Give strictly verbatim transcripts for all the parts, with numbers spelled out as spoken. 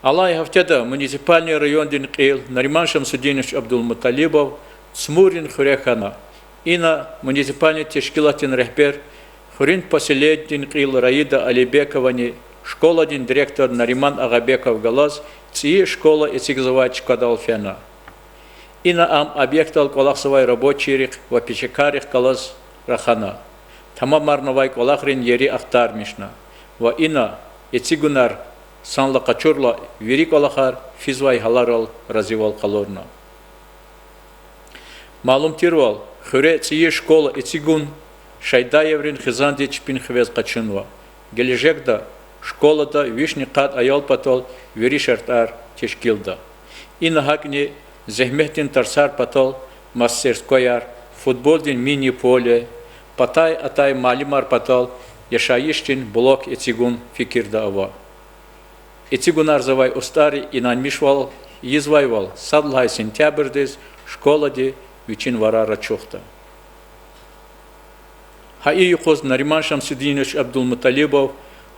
Алай гьафтеда муниципальный райондин кьил Нариман Шамсудинович Абдулмуталибов Цмуррин хуьре хьана. Ина муниципальный тешкилатдин регьбер, хуьруьн поселенидин кьил Раида Алибековани школадин директор Нариман Агъабеков галаз цӀийи школа эцигзавай чкадал фена. Ина ам объектдал кӀвалахзавай рабочийрихъ ва пешекаррихъ галаз рахана. Тамамарнавай кӀвалахрин ери ахтармишна. Ва ина эцигунар санлай къачурла, вири кӀвалахар физвай гьаларал разивал къалурна. Малум тирвал, хуьре цӀийи школа эцигун Шайдаеврин хизандиз чпин хивез къачунва. Гележегда школада вишни къад аял патал вири шартӀар тешкилда. Ина гьакӀни зегьметдин тарсар патал мастерскояр, футболдин мини-поле, патай атай муаллимар патал яшайишдин блок эцигун фикирда ава. Эцигунарзавай устӀарри инанмишвал ийизвайвал, сад лагьай сентябрдиз школади вичин варар ачухда. Гьа и юкъуз Нариман Шамсудинович Абдулмуталибов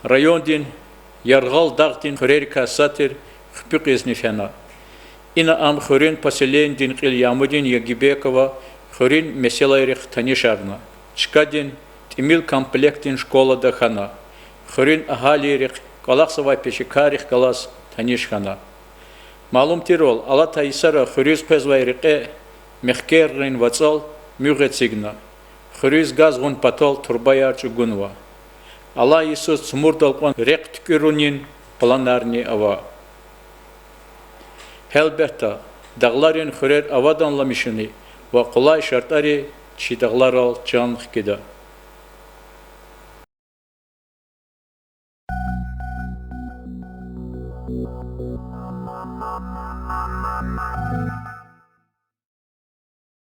райондин яргъал дагъдин хуьрерикай сад тир Хпуькъизни фена. Ина ам хуьруьн поселенидин кьил Ямудин Ягибекова хуьруьн месэлайрихъ танишарна, чкадин тӀимил комплектдин школада хьана, хуьруьн агьалийрихъ, кӀвалахзавай пешекаррихъ галаз таниш хьана. Малум тирвал, алатай йисара хуьруьз къвезвай рекье мехкеррин вацӀал муьгъ эцигна. Хуьруьз газ гъун патал турбаяр чӀугунва. Алай йисуз Цмурдал кьван рехъ туькӀуьрунин планарни ава. Гьелбетда, дагъларин хуьрер аваданламишуни ва къулай шартӀари чи дагъларал чан хкида.